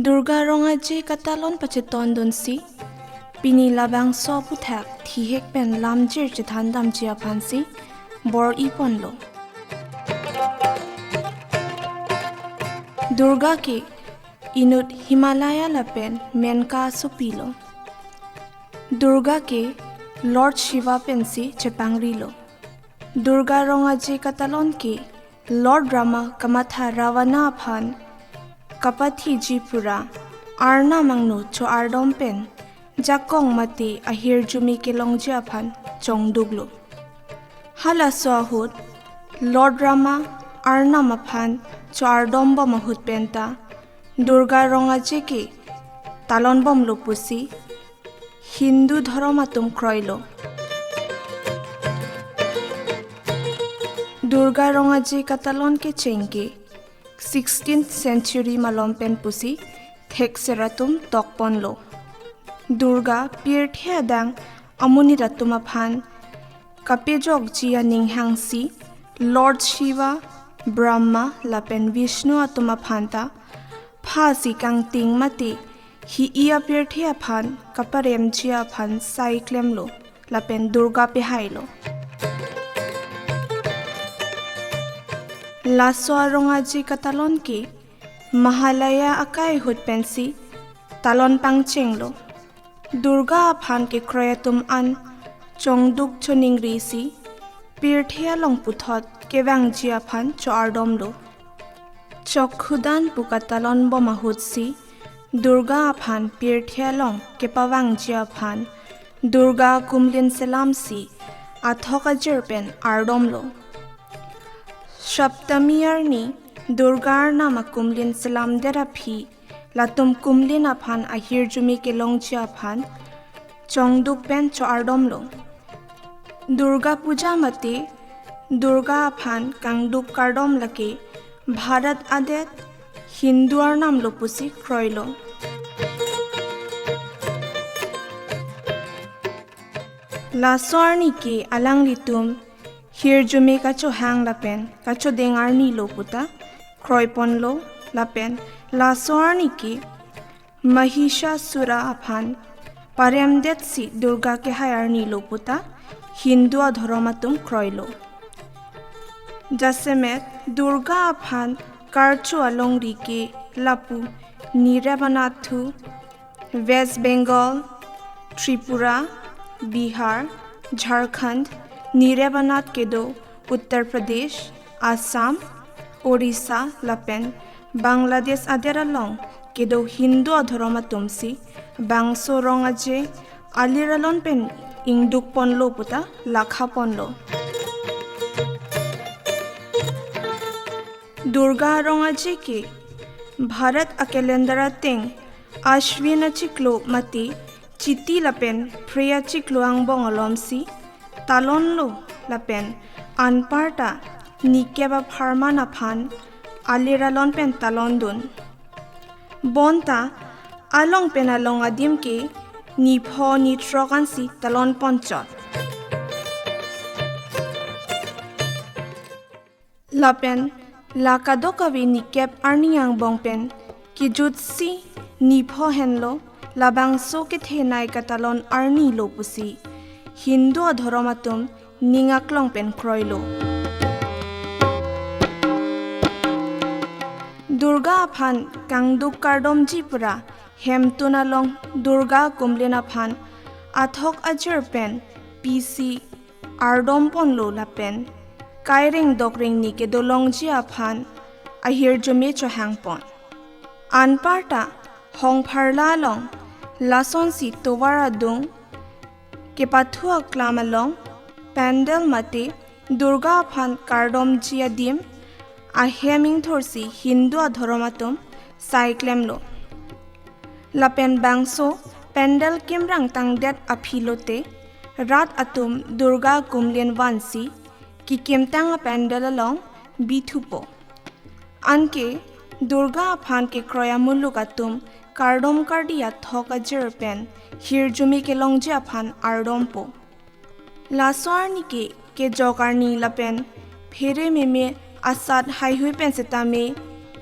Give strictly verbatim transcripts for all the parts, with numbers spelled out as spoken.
Durga Rong Aje katalon pachetondunsi, pini labangso aphuthak thihek pen lamjir chethandamji aphansi bor-iponlo. Durga ke inut Himalaya lapen Menka asopilo. Durga ke Lord Shiva pensi chepangrilo. Durga Rong Aje katalon ke Lord Rama kamatha Ravana aphan kapathiji pura arnam angno cho-ardom pen jakong mate ahirjume kelongji aphan chongduklo. Halaso ahut Lord Rama arnam aphan cho-ardombom ahut penta Durga Rong Aje ke talonbomlo pusi Hindu dhorom atum kroilo. Durga Rong Aje katalon kecheng ke sixteenth century malom pen pusi thekser atum tokponlo. Durga pirthe adang amonit atum aphan kapejokji aning hangsi Lord Shiva, Brahma lapen Vishnu atum aphanta phasi kangting mate hi-i apirthe aphan kaparemji aphan sai klemlo lapen Durga pehailo. Laso arong aje katalon ke Mahalaya akai ahut pensi talon pangchenglo. Durga aphan kekroi atum an chongduk choningrisi pirthe along puthot kevangji aphan cho-ardomlo. Chokhudan pu katalonbom ahutsi Durga aphan pirthe along kepavangji aphan Durga akumlin selamsi athok ajir pen ardomlo. Saptami arni Durga arnam akumlin selamdet aphi latum kumlin aphan ahirjume kelongji aphan chongduk pen cho-ardomlo. Durga Puja mate Durga aphan kangduk kardom lake Bharat adet Hindu arnamlo pusi kroilo. Laso arni ke alanglitum hirjume kachohang lapen kachodeng arnilo puta kroiponlo lapen laso arni ke Mahishasura aphan paremdetsi Durga kehai arnilo puta Hindu adhorom atum kroilo. Jasemet Durga aphan karcho alongri ke lapu Nirep anatthu, West Bengal, Tripura, Bihar, Jharkhand, Nirep anatt kedo Uttar Pradesh, Assam, Orissa lapen Bangladesh adet along kedo Hindu adhorom atumsi bangso rong aje alir alon pen ingdukponlo puta lakhaponlo. Durga rong aje ke Bharat a-calendar ateng Ashwin achiklo mate Chiti lapen Phre achiklo angbong alomsi talonlo lapen anparta nikep apharman aphan alir alon pen talondun. Bonta along pen along adim ke nipho nithrok ansi talonponchot. Lapen la kadokave nikep arni angbong pen kejutsi nipho henlo labangso kethenei katalon arnilo pusi Hindu adhorom atum ning aklong pen kroilo. Durga aphan kangduk kardomji pura hemtun along Durga kumlin aphan athok ajir pen pisi ardomponlo lapen kaireng dokrengni kedolongji aphan ahirjume chohangpon. Anparta hongpharla along lasonsi tovar adung kepathu aklam along pandal mate Durga aphan kardomji adim ahem ingthursi Hindu adhorom atum sai klemlo. Lapen bangso pandal kimrang tangdet aphi lote rat atum Durga kumlin vansi kikimtang apandal along bithupo. Anke Durga aphan kekroi amuluk atum kardom kardi athok ajir pen hirjume kelongji aphan ardompo. Laso arni ke kejok arni lapen phere meme asat haihui pen setame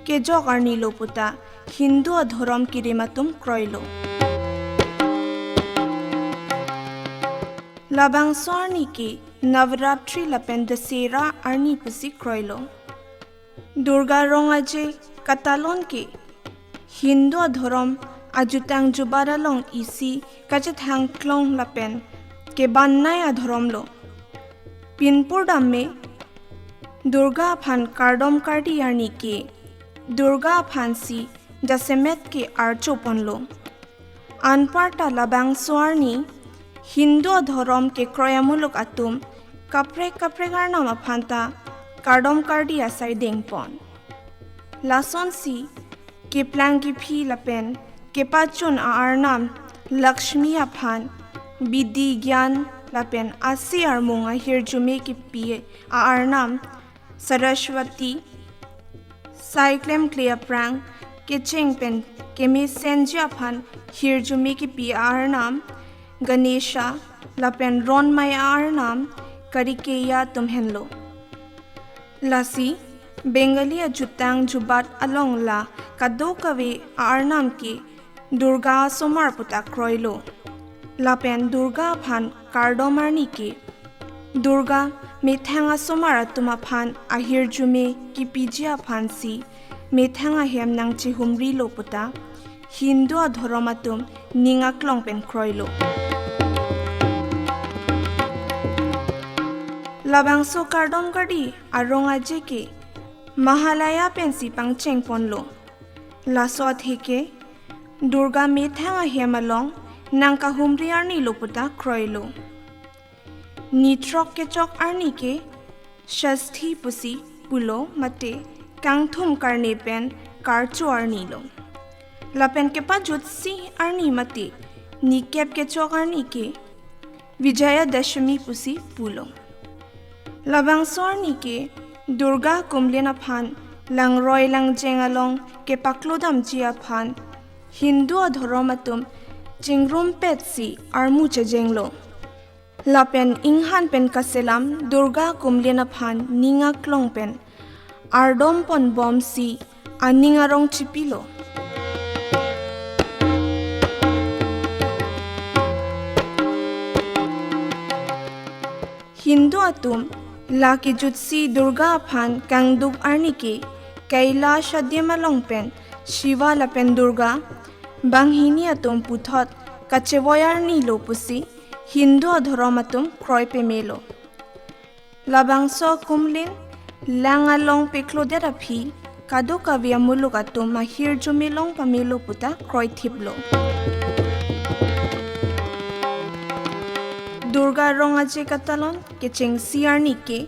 kejok arnilo puta Hindu adhorom kirim atum kroilo. Labangso arni ke Navratri lapen Dasera arni pusi kroilo. Durga Rong Aje katalon ke Hindu adhorom ajutang jubat along isi kachethangklong lapen kebannei adhoromlo. Pinpur damme Durga aphan kardom kardi arni ke Durga aphansi jasemet ke archoponlo. Anparta labangso arni Hindu adhorom kekroi amuluk atum kaprek kaprek arnam aphanta kardom kardi asai dengpon. Lasonsi keplang kephi lapen kepachun a-arnam Lakshmi aphan bidi gyan lapen ase armung ahirjume kepi a-arnam Saraswati, sai klemkle aphrang kecheng pen kemesenji aphan hirjume kepi a-arnam Ganesha lapen ronmai a-arnam Kartikeya atum henlo. Lasi Bengali ajutang jubat along la kadokave a-arnam ke Durga asomar puta kroilo. Lapen Durga aphan kardom arni ke Durga methang asomar atum aphan ahirjume kepiji aphansi methang ahem nangchehumrilo puta Hindu adhorom atum ning aklong pen kroilo. Labangso kardom kardi arong aje ke Mahalaya pensi pangchengponlo. Laso atheke Durga methang ahem along nangkahumri arnilo puta kroilo. Nithrok kechok arni ke Shashti pusi pulo mate kangthum karne pen karcho arnilo. Lapen kepajutsi arni mate nikep kechok arni ke Vijayadashami pusi pulo. Labangso arni ke Durga kumlin aphan langroi langjeng along kepaklodamji aphan Hindu adhorom atum chingrumpetsi armu chejenglo. Lapen inghan pen kaselam Durga kumlin aphan ning aklong pen ardomponbomsi aning arong chipilo. Hindu atum la kejutsi Durga aphan kangduk arni ke Kailash adim along pen Shiva lapen Durga banghini atum puthot kachevoi arnilo pusi Hindu adhorom atum kroi pemelo. Labangso akumlin lang along peklodet aphi kadokave amuluk atum ahirjume long pamelo puta kroithiplo. Durga Rong Aje katalon kechengsi arni ke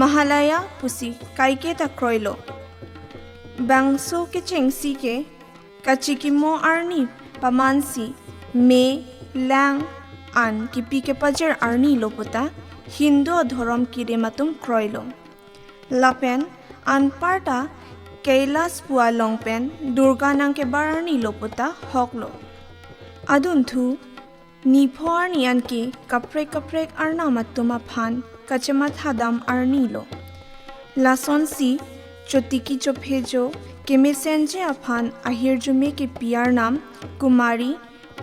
Mahalaya pusi kaike ta kroilo. Bangso kechengsi ke kachikimo arni pamansi me, lang, an kipi kepajir arnilo puta Hindu adhorom kirim atum kroilo. Lapen anparta Kailash pu along pen Durga nangkebar arnilo puta hoklo. Adunthu nipho arni anke kaprek kaprek arnam atum aphan kachemathadam arnilo. Lasonsi chotiki chophejo kemesenji aphan ahirjume kepi arnam Kumari,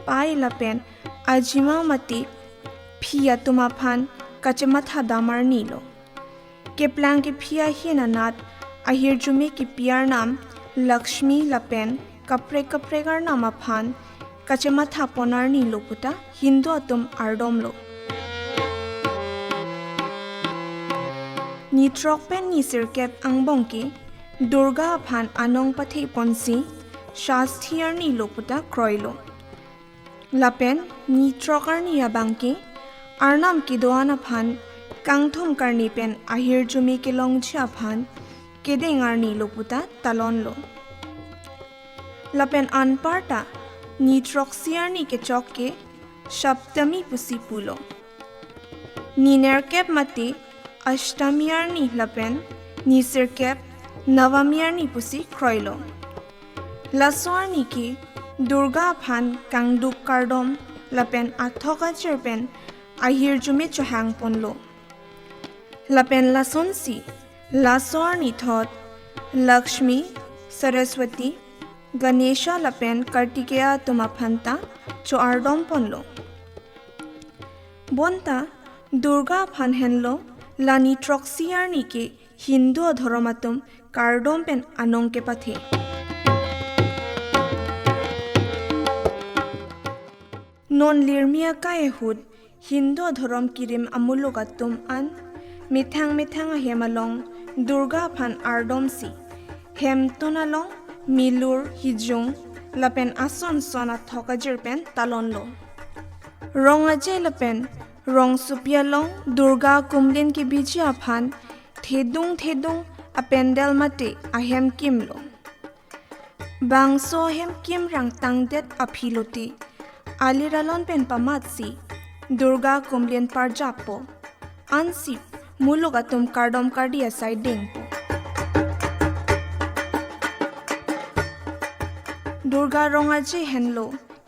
Pai lapen Ajima mate phi atum aphan kachemathadam arnilo. Keplang kephi ahin anat ahirjume kepi arnam Lakshmi lapen kaprek kaprek arnam aphan kachemathapon arnilo puta Hindu atum ardomlo. Nithrok pen nisirkep angbong ke Durga aphan anong patheponsi Shashti arnilo puta kroilo. Lapen nithrok arni abang ke arnam kedo-an aphan kangthum karni pen ahirjume kelongji aphan kedeng arnilo puta talonlo. Lapen anparta nithroksi arni kechok ke Saptami pusi pulo. Ninerkep mate Ashtami arni lapen nisirkep Navami arni pusi kroilo. Laso arni ke Durga aphan kangduk kardom lapen athok ajir pen ahirjume chohangponlo. Lapen lasonsi laso arni thot Lakshmi, Saraswati, Ganesha lapen Kartikeya atum aphan ta cho-ardom ponlo. Bonta Durga aphan henlo la ni throksi arni ke Hindu adhorom atum kardom pen anong kepathe. Non lirmi akai ahut Hindu adhorom kirim amuluk atum an methang methang ahem along Durga aphan ardomsi hemtun along milur, hijung lapen ason son athok ajir pen talonlo. Rong aje lapen rongsopi along Durga akumlin kebiji aphan thedung thedung apendel mate ahem kimlo. Bangso ahem kim rangtangdet aphi lote alir alon pen pamatsi Durga akumlin parjappo. Ansi muluk atum kardom kardi asai dengpo. Durga rong aje henlo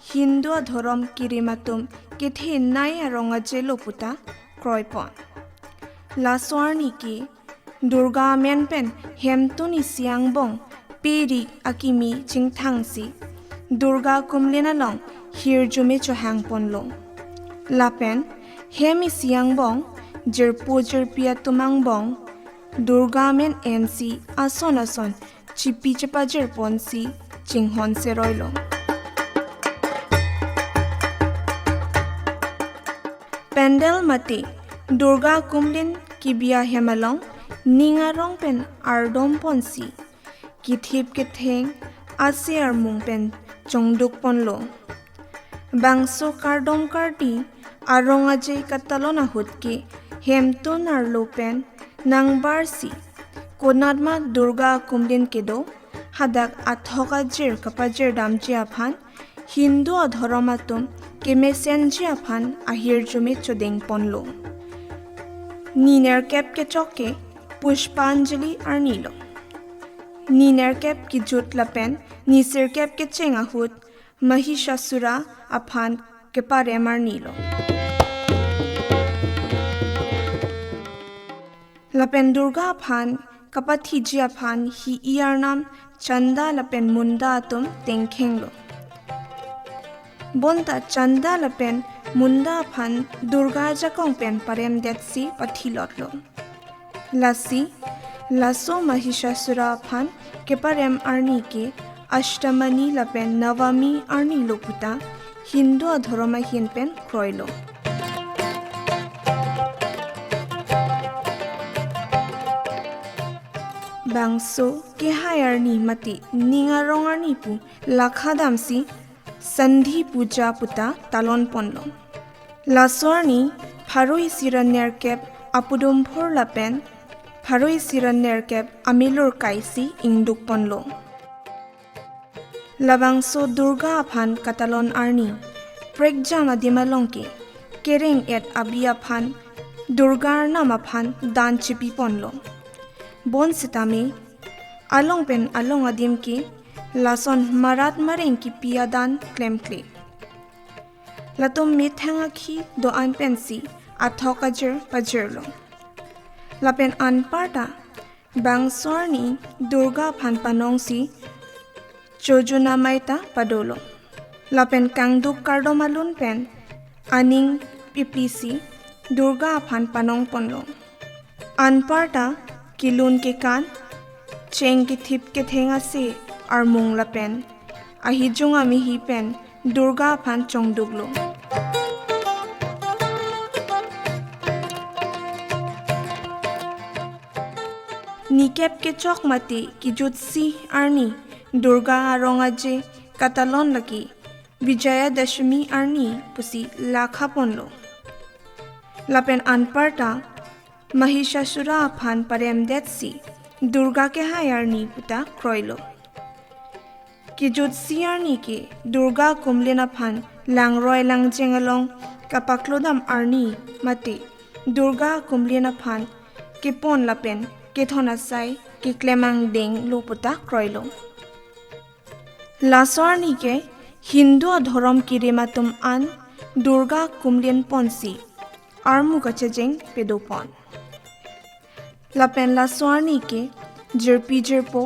Hindu adhorom kirim atum kethenei arong aje lo puta kroipon. Laso arni ke Durga amen pen hemtun isi angbong peri akimi chingthangsi Durga akumlin along hirjume chohang ponlo. Lapen hem isi angbong jirpo jirpi atum angbong Durga amen ensi ason ason chipi chepajir ponsi chinghon seroilo. Pendel mate Durga akumlin kebi ahem along ning arong pen ardom ponsi kethip ketheng ase armung pen chongduk ponlo. Bangso kardom kardi arong aje katalon ahut ke hemtun arlo pen nangbarsi konatma Durga akumlin kedo hadak athok ajir kapajir damji aphan Hindu adhorom atum kemesenji aphan ahirjume chodeng ponlo. Ni nerkep kechok ke Pushpanjali arni lo. Ni nerkep kejut lapen ni sirkep kecheng ahut Mahishasura aphan keparem arni lo. Lapen Durga aphan kapathiji aphan hi-i arnam Chanda lapen Munda atum tengkhenglo. Bonta Chanda lapen Munda aphan Durga ajakong pen paremdetsi pathilotlo. Lasi laso Mahishasura aphan keparem arni ke Ashtamani lapen Navami arni lo puta Hindu adhorom ahin pen kroilo. Bangso kehai arni mate ning arong arni pu lakha damsi Sandhi Puja puta talon ponlo. Laso arni pharo isi ra nerkep apudum phor lapen pharo isi ra nerkep amilur kaisi ingduk ponlo. Labangso Durga aphan katalon arni prekjam adim along ke kereng-et abi aphan Durga arnam aphan dan chipi ponlo. Bonsitame along pen along adim ke lason marat mareng kipi adan klemkle. Latum methang akhi do-an pensi athok ajir pajirlo. Lapen anparta bangso arni Durga aphan panongsi chojun amei ta padolo. Lapen kangduk kardom alun pen aning pipisi Durga aphan panong ponlo. Anparta kelun kekan, cheng kethip ketheng ase armung lapen ahijung amehi pen Durga aphan chongduklo. Nikep kechok mate kejutsi arni Durga arong aje katalon lake Vijayadashami arni pusi lakha ponlo. Lapen anparta Mahishasura aphan paremdetsi Durga kehai arni puta kroilo. Kejutsi arni ke Durga akumlin aphan langroi langjeng along kapaklodam arni mate Durga akumlin aphan kepon lapen kethon asai keklem angdeng lo puta kroilo. Laso arni ke Hindu adhorom kirim atum an Durga akumlin ponsi armu kachejeng pedopon. Lapen laso arni ke jirpi jirpo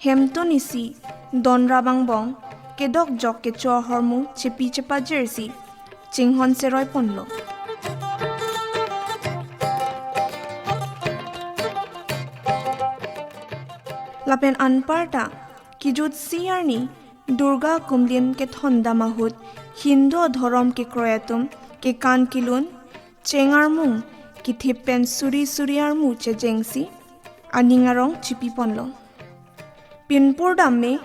hemtun isi Donrap angbong kedokjok kecho ahormu chepi chepajirsi chinghon seroi ponlo. Lapen anparta kejutsi arni Durga Kumlin kethondam ahut Hindu adhorom kekroi atum kekan kelun, cheng armung kethip pen suri suri armu chejengsi aning arong chepi ponlo. Pinpur damme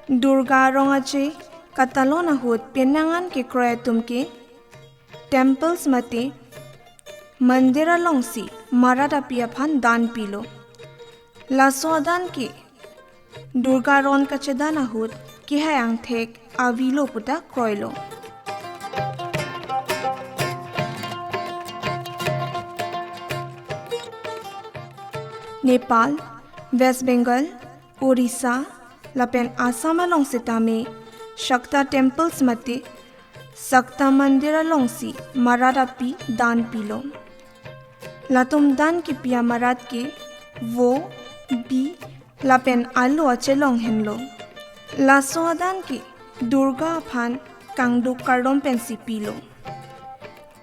Durga Rong Aje katalon ahut penang an kekroi atum ke temples mate mandir alongsi marat api aphan dan pilo. Laso adan ke Durga ron kachedan ahut kehai angthek avelo puta kroilo. Nepal, West Bengal, Orissa lapen Assam along setame Shakta temples mate Shakta mandir alongsi marat api dan pilo. Latum dan kepi amarat ke vo, bi lapen alu achelong henlo. Laso adan ke Durga aphan kangduk kardom pensi pilo.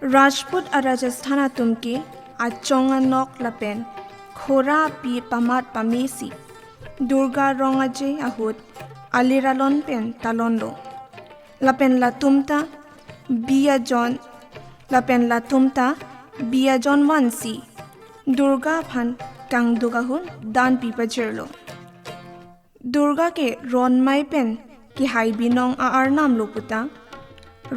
Rajput a Rajasthan atum ke achong anok lapen khora api pamat pamesi Durga Rong Aje ahut alir alon pen talonlo. Lapen latum ta bi ajon, lapen latum ta bi ajon vansi Durga aphan kangduk ahut dan pi pajirlo. Durga ke ron mai pen kehai binong a-arnam lo puta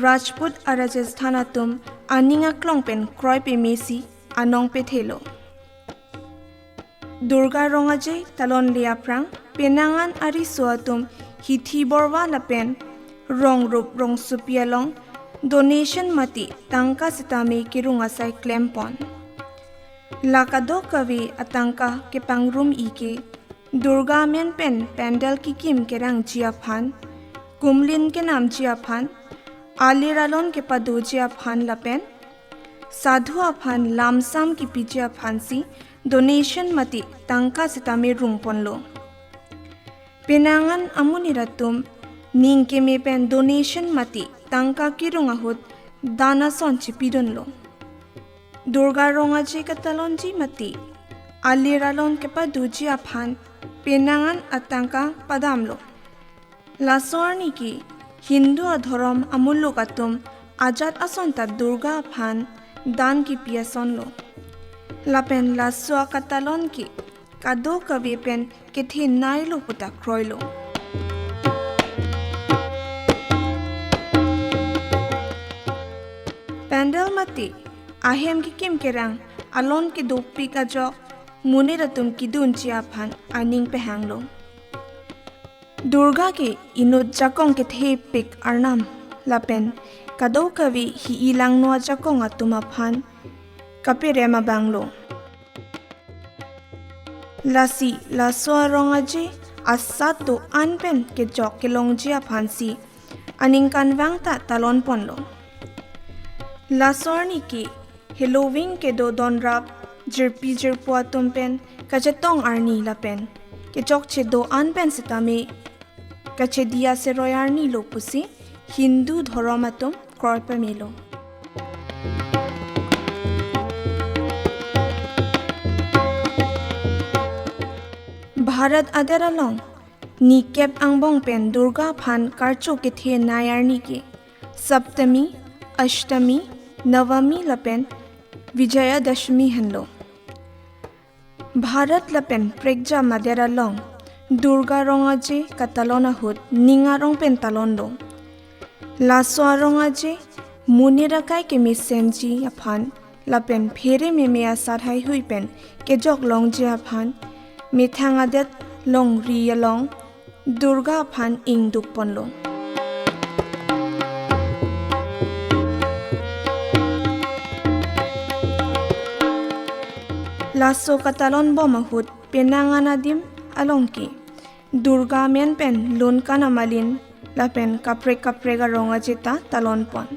Rajput a Rajasthan atum aning aklong pen kroi pemesi anong pethelo. Durga Rong Aje talonle aphrang penang an ariso atum hithi borwa lapen rong rup rong supi along donation mate tangka setame kerung asai klempon. La kadokave atangka kepangrum-i ke Durga amen pen pandal kekim kerangji aphan, kumlin kenamji aphan, alir alon kepadoji aphan lapen sadhu aphan lamsam kepiji aphansi donation mate tangka setame rungponlo. Penang an amonit atum ning keme pen donation mate tangka kerung ahut dan ason chepidunlo. Durga Rong Aje katalonji mate alir alon kepadoji aphan penang an atangka padamlo. Laso arni ke Hindu adhorom amuluk atum ajat ason ta Durga aphan dan kepi asonlo. Lapen laso akatalon ke kadokave pen kethenei lo puta kroilo. Pandal mate ahem kekim kerang alon kedopik ajok monit atum kedunji aphan aning pehanglo. Durga ke inut jakong kethepik arnam lapen kadokave hi-i langno ajakong atum aphan kaperem abanglo. Lasi laso arong aje asat do-an pen kejok kelongji aphansi aningkanvang ta talonponlo. Laso arni ke heloving kedo donrap jirpi jirpo atum pen kachetong arni lapen kechokche do-an pen setame kachedi aseroi arni lo pusi Hindu dhorom atum kroi pamelo. Bharat adet along nikep angbong pen Durga aphan karcho kethenei arni ke Saptami, Ashtami, Navami lapen Vijayadashami henlo. Bharat lapen prekjam adet along Durga arong aje katalon ahut ning arong pen talonlo. Laso arong aje monit akai kemesenji aphan lapen phere meme asat haihui pen kejok longji aphan methang adet longri along Durga aphan ingdukponlo. Laso katalon bom ahut penang an adim along ke Durga amen pen lunkan amalin lapen kaprek kaprek arong aje ta talonpon.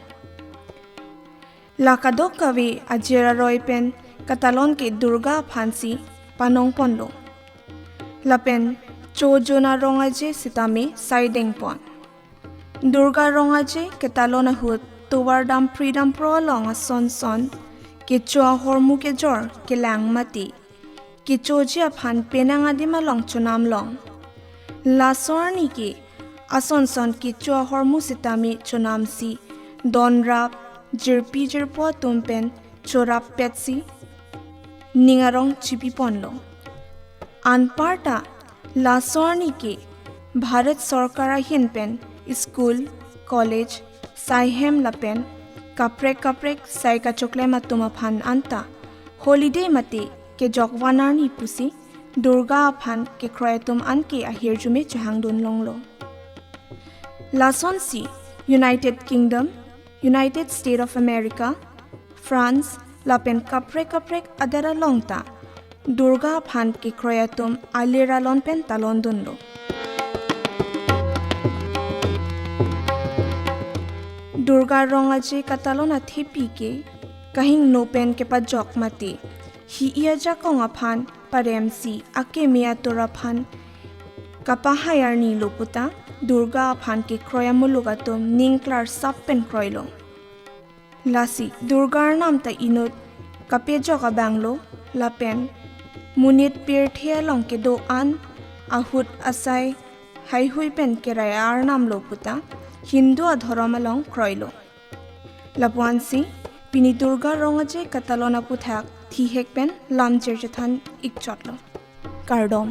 La kadokave ajir aroi pen katalon ke Durga aphansi panongponlo. Lapen Cho jona rong aje sitame saideng pon. Durga rong aje ketalon ahut tovar dam pri dam pro along ason son kecho ahormu kejor kelang mati. Kechoji aphan penang adim along chonam long. Laso arni ke ason son kecho ahormu sitame chonam si donrap jirpi jirpo atum pen chorap petsi ning arong chipi ponlo. Anparta laso arni ke Bharat Sorkar ahin pen school, college, saihem lapen kaprek kaprek sai kachoklem atum aphan anta holiday mate kejok van arni pusi Durga aphan kekroi atum anke ahirjume chehangdun longlo. Lasonsi United Kingdom, United States of America, France lapen kaprek kaprek adet along ta Durga aphan kekroi atum alir alon pen talon dunlo. Durga rong aje katalon athepi ke kahingno pen kepajok mate hi-i ajakong aphan paremsi akeme atur aphan kapahai arni lo puta Durga aphan kekroi amuluk atum ning klarsap pen kroilo. Lasi Durga arnam ta inut kapejok abang lo lapen monit pirthe along kedo-an ahut asai haihui pen kerai arnam lo puta Hindu adhorom along kroilo. Lapuansi pini Durga rong aje katalon aputhak thihek pen lam chirchethan ikchotlo. Kardom.